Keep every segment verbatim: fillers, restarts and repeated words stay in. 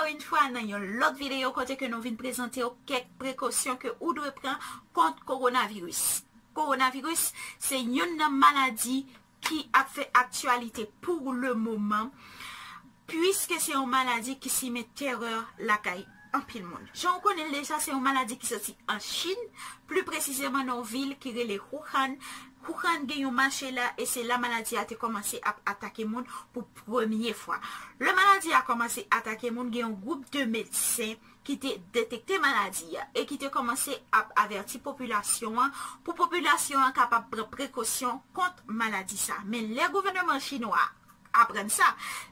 Ankò yon fwa nan yon lòt videyo kote ke nou vin prezante w kèk prekosyon ke ou dwe pran kont kowonaviris. Kowonaviris se youn nan maladi ki ap fè aktyalite pou le moman, puiske se yon maladi ki simen terè lakay anpil moun. Jan w konnen l deja, se yon maladi ki soti an Chin, pli presizeman nan yon vil ki rele Wuhan. Wuhan gen yon mache la, e se la maladi a te kòmanse ap atake moun pou premye fwa. Lè maladi a kòmanse atake moun, gen yon gwoup de medsen ki te detekte maladi a e ki te kòmanse ap avèti popilasyon an pou popilasyon an kapab pran prekosyon kont maladi sa. Men lè gouvènman chinwa aprann sa,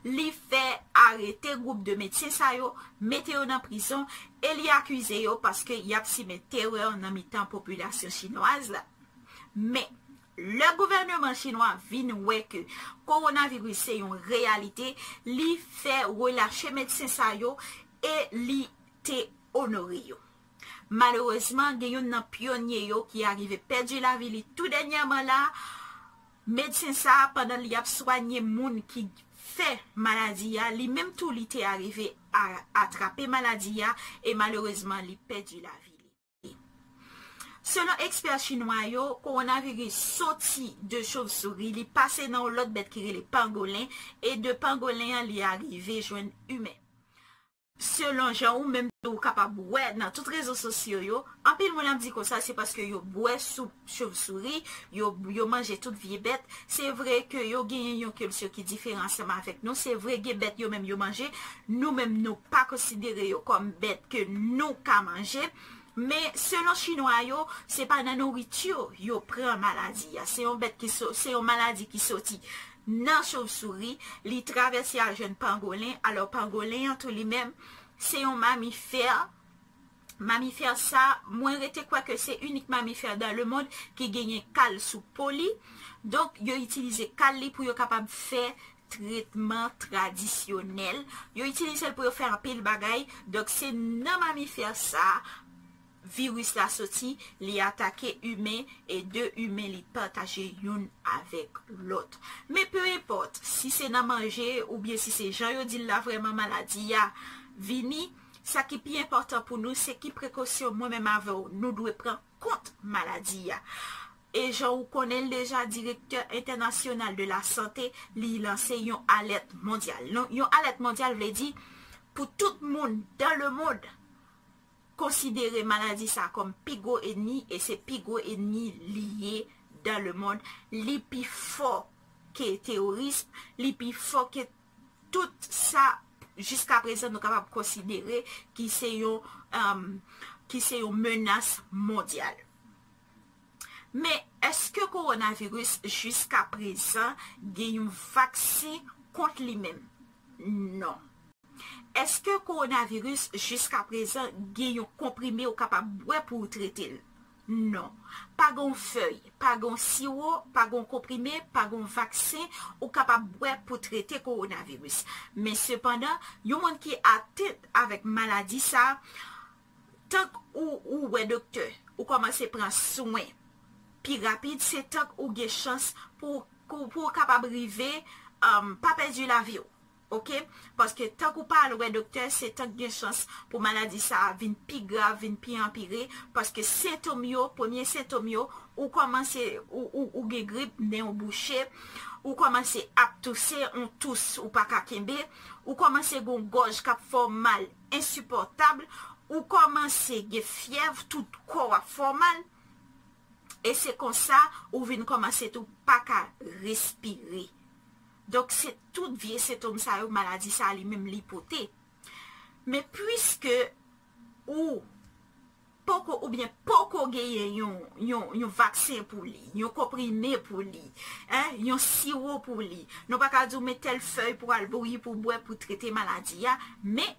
li fè arete gwoup de medsen sa yo, mete yo nan prizon e li akize yo paske y ap simen terè nan mitan popilasyon chinwaz la. Men, lè gouvènman chinwa vin wè ke kowonaviris se yon reyalite, li fè relache medsen sa yo e li te onore yo. Malerezman, gen youn nan pyonye yo ki arive pèdi lavi li tou dènyèman la. Medsen sa a, pandan li ap swanye moun ki fè maladi a, li menm tou li te arive a atrape maladi a e malerezman li pèdi lavi li. Selon ekspè chinwa yo, kowonaviris soti de chovsouri, li pase nan yon lòt bèt ki rele pangolen, e de pangolen an, li arive jwenn imen. Selon jan ou menm tou ou kapab wè nan tout rezo sosyo yo, anpil moun ap di konsa se paske yo bwè soup chovsouri, yo, yo manje tout vye bèt. Se vre ke yo genyen yon kilti ki diferan ansanm avèk nou. Se vre gen bèt yo menm yo manje, nou menm nou pa konsidere yo kòm bèt ke nou ka manje. Men selon chinwa yo, se pa nan nouriti yo pran maladi a. Se yon bèt ki so, se yon maladi ki soti nan chovsouri, li travèse al jwenn pangolen. Alò pangolen an tou li menm, se yon mamifè. Mamifè sa, mwen rete kwè ke se inik mamifè dans le monde ki genyen kal sou po li. Donk, yo itilize kal li pou yo kapab fè tretman tradisyonèl. Yo itilize l pou yo fè anpil bagay. Donk, se nan mamifè sa viris la soti, li atake imen e de imen li pataje youn avèk lòt. Men pe enpòt si se nan manje oubyen si se jan yo di l la vrèman maladi a vini, sa ki pi enpòtan pou nou se ki prekosyon mwen menm avè w nou dwe pran kont maladi a. E jan ou konnen l deja, Direktè Entènasyonal de la Sante, li lanse yon alèt mondyal. Non, yon alèt mondyal vle di pou tout moun dans le monde konsidere maladi sa kòm pi gwo enmi, e se pi gwo enmi li ye dans le monde. Li pi fò ke teworism, li pi fò ke tout sa jiska prezan nou kapab konsidere ki se yon, um, ki se yon menas mondyal. Men, èske kowonaviris jiska prezan gen yon vaksen kont li menm? Non. Èske kowonaviris jiska prezan gen yon konprime ou kapab bwè pou ou trete l? Non. Pa gen yon fèy, pa gen yon siwo, pa gen yon konprime, pa gen yon vaksen ou kapab bwè pou trete kowonaviris. Men sepandan, yon moun ki atent avèk maladi sa, tank ou, ou wè doktè, ou kòmanse pran swen pi rapid, se tank ou gen chans pou, pou, pou w kapab rive, um, pa pèdi lavi w. Oke? Paske tank ou pa al wè doktè, se tank gen chans pou maladi sa a vin pi grav, vin pi anpire. Paske sentòm yo, premye sentòm yo, ou kòmanse, ou, ou, ou gen grip, nen w bouche, ou kòmanse ap touse, yon tous ou pa ka kenbe, ou kòmanse gen yon gòj k ap fè w mal ensipòtab, ou kòmanse gen fyèv, tout kò w ap fè w mal. E se konsa ou vin kòmanse tou pa ka respire. Donk, se tout vye sentòm sa yo, maladi sa li menm li pote. Men piske ou poko, oubyen poko genyen yon, yon, yon vaksen pou li, yon konprime pou li, en, yon siwo pou li, nou pa ka di w men tèl fèy pou al bouyi, pou bwè, pou trete maladi a, men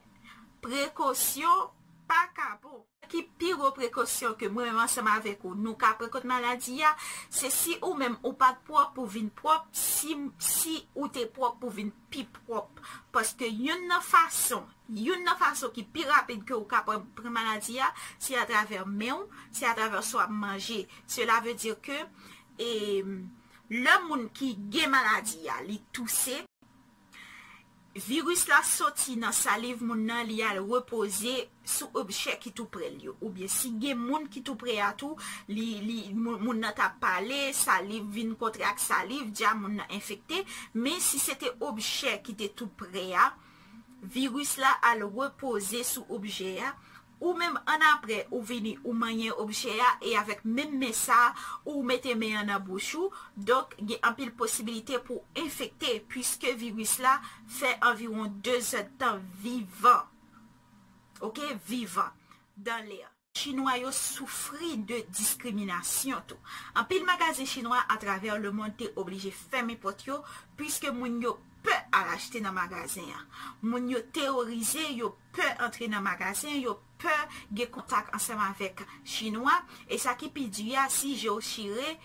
prekosyon pa ka bon. Ki pi gwo prekosyon ke mwen menm ansanm avèk ou nou ka pran kont maladi a, se si ou menm ou pa t pwòp pou vin pwòp, si, si ou te pwòp pou vin pi pwòp. Paske youn nan fason, youn nan fason ki pi rapid ke ou ka pran, pran maladi a, se atravè men w, se atravè sa w ap manje. Cela veut dire que, e, lè moun ki gen maladi a, li touse, Viris la soti nan saliv moun nan, li al repoze sou objè ki tou pre l yo. Oubyen si gen moun ki tou pre a tou, li, li, moun, moun nan t ap pale, saliv vin kontre ak saliv, dja moun nan enfekte. Men si se te objè ki te tou pre a, viris la al repoze sou objè a, ou menm annapre ou vini ou manyen objè a e avèk menm men sa ou mete men an nan bouch ou, donk gen anpil posibilite pou enfekte, piske viris la fè anviwon de zèdtan vivan. Oke, vivan dan lè. Chinwa yo soufri de diskriminasyon tou. Anpil magazen chinwa atravè lemonn te oblije fèmen pòt yo, piske moun yo pè al achte nan magazen an. Moun yo teworize, yo pè antre nan magazen, yo pè gen kontak ansanm avèk chinwa. E sa ki pi di a, si je w chire,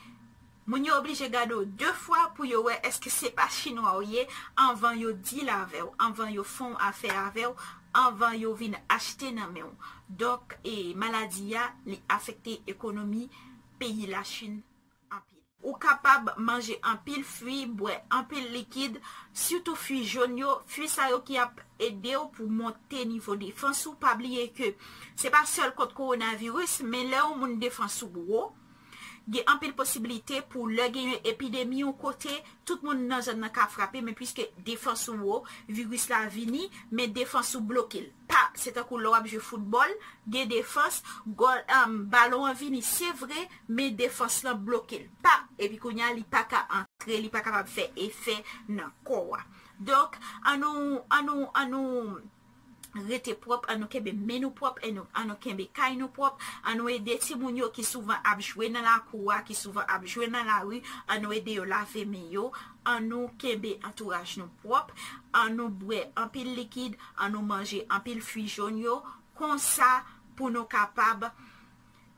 moun yo oblije gade w de fwa pou yo wè èske se pa chinwa w ye anvan yo deal avè w, anvan yo fè yon afè avè w, anvan yo vin achte nan men w. Donk, e, maladi a, li afekte ekonomi peyi Lachin anpil. Ou kapab manje anpil fwi, bwè anpil likid, sitou fwi jòn yo, fwi sa yo ki ap ede w pou monte nivo defans ou. Pa bliye ke se pa sèl kont kowonaviris, men lè yon moun defans ou wo, gen anpil posibilite pou lè gen yon epidemi yon kote, tout moun nan zòn nan ka frape, men piske defans ou wo, viris la vini, men defans ou bloke l. Pa, se tankou lè w ap jwe foutbòl, gen defans, gòl, um, balon an vini, se vre, men defans lan bloke l. Pa, epi kounye a, li pa ka antre, li pa kapab fè efè nan kò a. Donk, annou, annou, annou rete pwòp, annou kenbe men nou pwòp, annou, annou kenbe kay nou pwòp, annou ede timoun yo ki souvan ap jwe nan lakou a, ki souvan ap jwe nan lari, annou ede yo lave men yo, annou kenbe antouraj nou pwòp, annou bwè anpil likid, annou manje anpil fwi jòn yo, konsa pou nou kapab,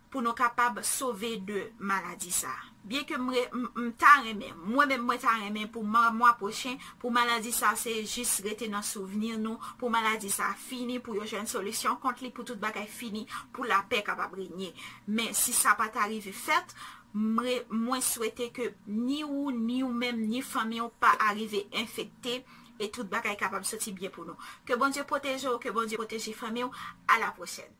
pou nou kapab sove de maladi sa a. Byenke m re-, m, m ta renmen, mwen menm mwen ta renmen pou ma-, mwa pwochen, pou maladi sa a se jis rete nan souvni nou, pou maladi sa a fini, pou yo jwenn solisyon kont li, pou tout bagay fini, pou lapè kapab renye. Men si sa pa ta rive fèt, m re-, mwen swete ke ni ou, ni ou menm, ni fanmi w pa arive enfekte e tout bagay kapab soti byen pou nou. Ke Bondye pwoteje w, ke Bondye pwoteje fanmi w. A la pwochèn.